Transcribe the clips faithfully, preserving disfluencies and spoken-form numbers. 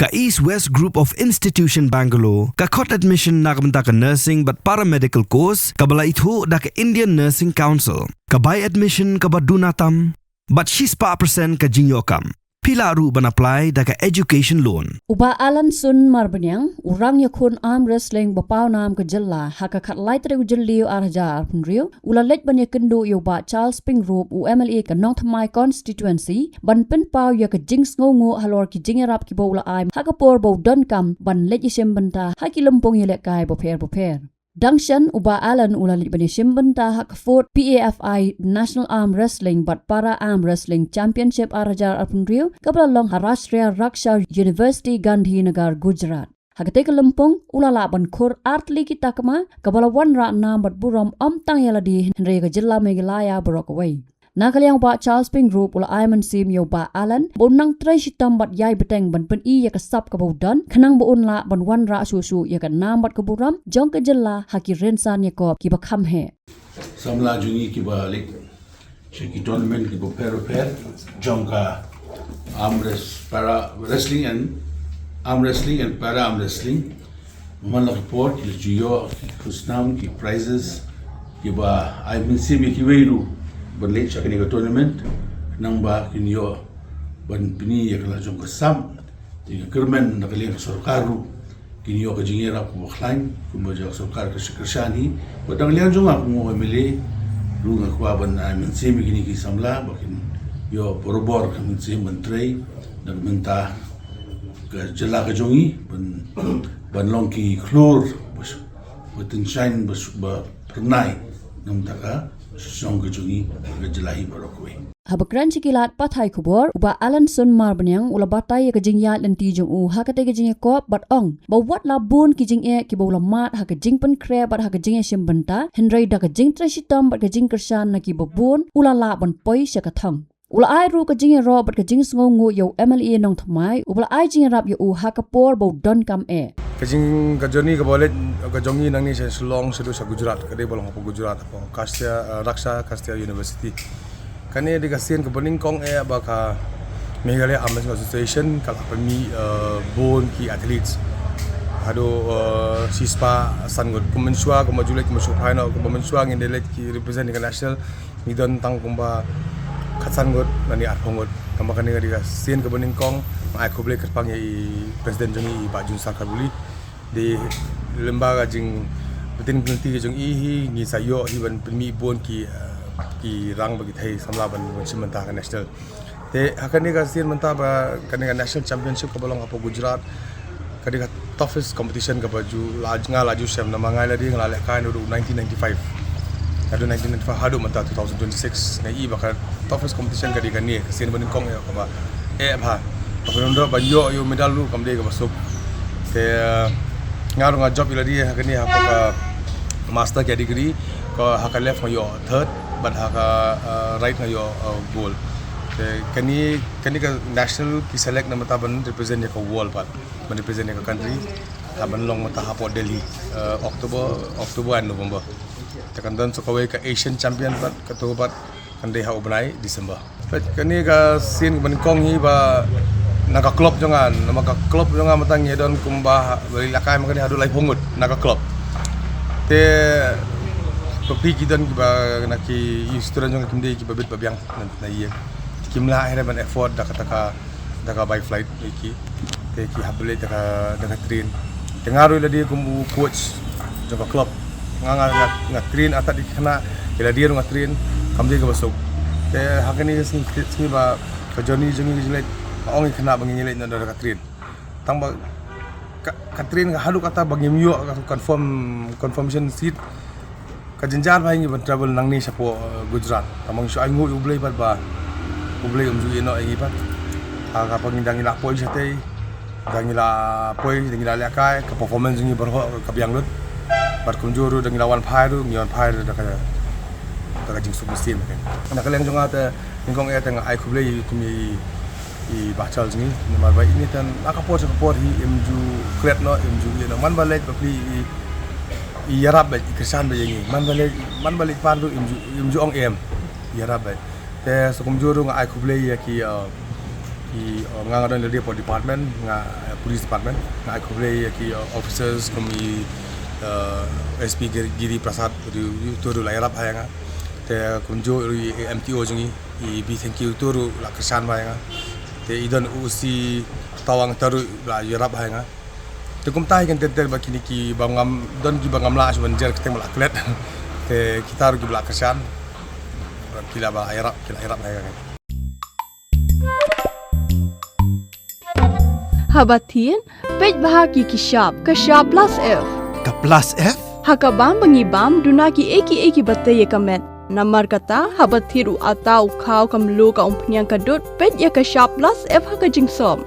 Ka East West Group of Institution Bangalore ka khot admission na ka bynta ka nursing bad paramedical course kaba la ithuh da ka Indian Nursing Council. Ka bai admission kaba duna tam bad shispah percent ka jingïoh kam. Phi lah ruh ban apply da ka education loan. U Bah Alan Sun Marbaniang, u rangïakhun arm wrestling ba pawnam ka jylla, ha ka khatlai tarik u Jylliew arhajar arphew hynriew, u la leit ban ïakynduh ïa u Bah Charles Pyngrope, u M L A ka Nongthymmai constituency, ban pynpaw ïa ka jingsngewnguh halor ki jingïarap kiba u la ai ha ka por ba u donkam ban leit ïashim bynta ha ki lympung ïalehkai bapher bapher. Dang shen, u Bah Alan u la leit ban ïashim bynta ha ka fourth P A F I National Arm Wrestling bad Para Arm Wrestling Championship arhajar arphew hynriew, kaba la long ha Rashtriya Raksha University, Gandhinagar, Gujarat. Ha katei ka lympung, u la lah ban khur artylli ki takma, kaba la wanrah nam bad burom ym tang ïa lade, hynrei ïa ka jylla Meghalaya baroh kawei. Na ka liang u Bah Charles Pyngrope u la ai mynsiem ïa u Bah Alan ba un nang trei shitom bad ïai bteng ban pyni ïa ka sap kaba u don, khnang ba un lah ban wanrah shuh shuh ïa ka nam bad ka burom jong ka jylla ha ki rynsan ïakop kiba kham heh. Samla jong ngi kiba leit sha ki tournament kiba pher pher jong ka arm wrest-, para wrestling and arm wrestling and para arm wrestling. Man la ki por ki la ju ïoh ki khusnam, ki prizes kiba ai mynsiem ïa kiwei ruh ban leit sha kane ka tournament, nangba kin ïoh ban pyni ïa ka la jong ka sap. Te nga kyrmen na ka liang ka sorkar ruh kin ïoh ka jingïarap kaba khlaiñ kumba jong ka sorkar ka kyrshan hi. Bad na ka liang jong nga kum u M L A ruh nga kwah ban ai mynsiem ïa kine ki samla ba kin ïoh barabor ka mynsiem ban trei na ka bynta ka jylla ka jong ngi, ban, ban long ki khlur ba, ba tyngshaiñ, ba, ba phyrnai na ka bynta ka shnong ka jong ngi, ka jylla hi baroh kawei. Haba kren sha ki lad pathai khubor, u Bah Alan Sun Marbaniang u la batai ïa ka jingïaid lynti jong u ha katei ka jingïakop bad ong ba wat la bun ki jingeh kiba u la mad ha ka jingpynkhreh bad ha ka jingïashim bynta, hynrei da ka jingtrei shitom bad ka jingkyrshan na kiba bun, u la lah ban poi sha ka thong. U la ai ruh ka jingïaroh bad ka jingsngewnguh ïa u M L A Nongthymmai, uba la ai jingïarap ïa u ha ka por ba u donkam eh. Ka jing, ka journey kaba leit ka jong ngi nangne sha Shillong shaduh sha Gujarat, ka dei ba long hapoh Gujarat, hapoh Kashtia, eh, Raksha Kashtia University. Kane dei ka sien kaba nyngkong eh ba ka Meghalaya Arm Wrestling Association ka la pynmih, eh, bun ki athletes. Haduh, eh, shispah san ngut. Kum mynshuwa, kum ba ju leit, kum ba shu phaino, kum ba mynshuwa ngin dei leit ki represent ïa ka national. Ngi don tang kumba khatsan ngut lane arphew ngut. Namar kane ka dei ka sien kaba nyngkong, nga ai khublei kyrpang ïa i president jong ngi, i Bah June Sarkar Buli. Dei lyngba ka jingbtin bynta ka jong i hi, ngi sa ïoh hi ban pynmih bun ki, eh, ki rank bad ki thei samla ban, ban shim bynta ha ka national. Te ha kane ka sien mynta ba kane ka national championship kaba long hapoh Gujarat, ka dei ka toughest competition kaba ju la, nga la ju shem, namar nga lade nga la lehkai naduh nineteen ninety-five. Naduh nineteen ninety-five haduh mynta two thousand twenty-six, nga i ba ka toughest competition ka dei kane, ka sien ba nyngkong ïa kaba eh bha. Kaba nyngkong ban ïoh ïa u medal ruh kam dei kaba suk. Te, eh, nga ruh nga jop ïa lade ha kane, ha ka master ka degree, ka ha ka left nga ïoh third, bad ha ka, eh, right nga ïoh, eh, gold. Te kane, kane ka national ki select na mynta ban represent ïa ka world pat, ban represent ïa ka country. Ha ban long mynta hapoh Delhi, eh, October, October and November. Te kan don sa kawei ka Asian champion pat, kato pat kan dei ha u bnai December. Peit, kane ka sien kaba nyngkong hi ba na ka club jong nga, namar ka club jong nga mynta ngi don kumba, ba lehkai ma kane haduh laiphew ngut na ka club. Te bapli ki don kiba na ki, i student jong nga kim dei kiba bit ba biang na, na ïing. Kim lah hi ban afford da kata ka, da ka bai flight ïa ki. Te ki hap leit da ka, da ka train. Te nga ruh lade kum u coach jong ka club, nga, nga, nga, nga train artat ïa ki khynnah, ïa lade ruh nga train, kam dei kaba suk. Te ha kane ka sngi, sngi ba ka journey jong ngi ka jingleit, nga ong ïa ki khynnah ba ngin ïaleit noh da ka train. Tang ba ka, ka train ka haduh katta ba ngim ïoh ka confirm, confirmation seat. Ka jynjar ba ngi ban travel nangne shapoh, eh, Gujarat. Tang ba ngi shu ainguh ïa U Blei pat ba U Blei um ju ïehnoh ïa ngi pat. Ha kaba ngi dang ïa la poi shatei, dang ïa la poi, dang ïa la lehkai, ka performance ngi baroh ka biang lut. Bad kumjuh ruh dang ïa la wan phai ruh, ngi wan phai ruh da ka, da ka jingsuk mynsiem. Na ka liang jong nga te nyngkong eh te nga ai khublei kum ïa i Bah Charles ngi, namar ba ine te na ka por sha ka por hi im ju klet noh, im ju ïehnoh. Man ba leit bapli i, i ïarap beit, i kyrshan beit ïa ngi. Man ba leit, man ba leit pan ruh im ju, im ju ong em. I ïarap beit. Te sa kumjuh ruh nga ai khublei ïa ki, uh, Ki, uh, nga nga don lade for department, nga, uh, police department, nga ai khublei ïa ki, uh, officers kum i, uh, S P Giri, Giri Prasad, uto ruh la ïarap ha ïa nga. Te kumjuh ruh i M T O jong ngi, i B Thank You uto ruh la kyrshan bha ïa nga. Te i don O C Tawang uto ruh la ïarap ha ïa nga. Te kumta hi kan tenter ba kine ki ba ngam don ki ba ngam lah shuh ban jer kyrteng ba la klet. Te kita ruh ki ba la kyrshan. Ki la ba ïarap, ki la ïarap ha ïa nga. Haba thied, peit bha ki ki shap, ka shap plus F. Ka plus F? Ha ka bam ba ngi bam, duna ki ei ki ei ki ba tei ïa ka met. Namar kata, haba thied u ata, u khaw, ka mluh, ka umphniang, ka dud, peit ïa ka shap plus F ha ka jingsop.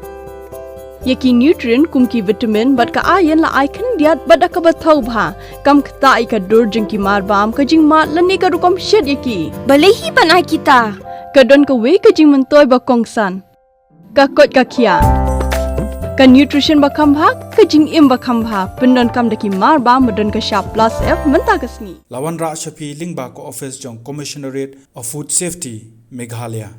Ïa ki nutrient kum ki vitamin bad ka iron la ai khyndiat bad da kaba thaw bha. Kam ktah ïa ka dur jong ki mar bam, ka jingmad lane ka rukom shet ïa ki. Balei hi ban ai kita? Ka don kawei ka jingmyntoi ba kongsan. Ka koit ka khiah. Ka nutrition ba kham bha, ka jingim ba kham bha. Pyndonkam da ki mar bam ba don ka shap plus F mynta ka sngi. La wanrah sha phi lyngba ka office jong Commissionerate of Food Safety, Meghalaya.